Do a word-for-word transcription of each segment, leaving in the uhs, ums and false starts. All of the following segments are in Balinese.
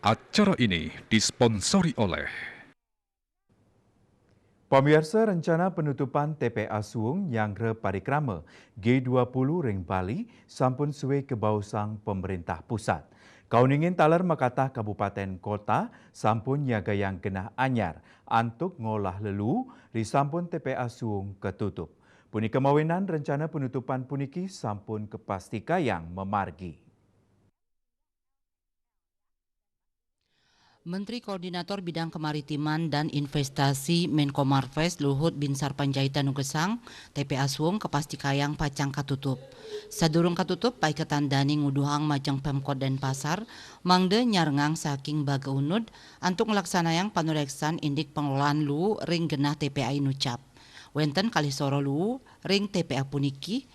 Acara ini disponsori oleh. Pamiarsa, rencana penutupan T P A Suung nyanggra parikrama G dua puluh ring Bali sampun suwe kabaosang pemerintah pusat. Kauningin taler makatah kabupaten kota sampun nyagayang genah anyar antuk ngolah leluu risampun T P A Suung katutup. Punika mawinan rencana penutupan puniki sampun kapastikayang mamargi. Menteri Koordinator Bidang Kemaritiman dan Investasi Menko Marves Luhut Binsar Panjaitan nugesang, T P A Suung kapastikayang pacang katutup. Sadurung katutup, paiketan dani nguduhang majeng Pemkot Denpasar mangda nyarengang saking baga unud antuk nglaksanayang panureksan indik pengelolaan luu ring genah T P A inucap. Wenten kalih soroh luu ring T P A puniki,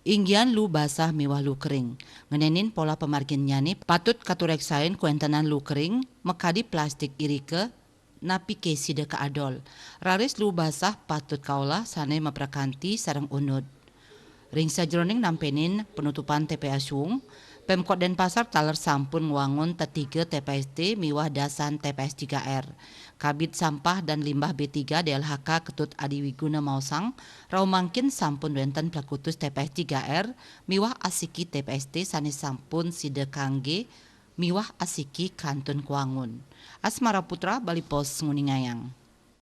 inggihan luu basah miwah luu kering. Ngenenin pola pamarginnyane patut katureksain kawentenan luu kering makadi plastik irika, napi ke sida kaadol. Raris luu basah patut kaolah sane maprakanti sareng unud. Ring sajeroning nampenin penutupan T P A Suung, Pemkot Denpasar taler sampun ngwangun tetiga T P S T miwah dasan T P S tiga R. Kabid Sampah dan Limbah B tiga D L H K Ketut Adiwiguna maosang, rauh mangkin sampun wenten plekutus T P S tiga R miwah asiki T P S T sane sampun sida kangge miwah asiki kantun kwangun. Asmara Putra, Bali Post, nguningayang.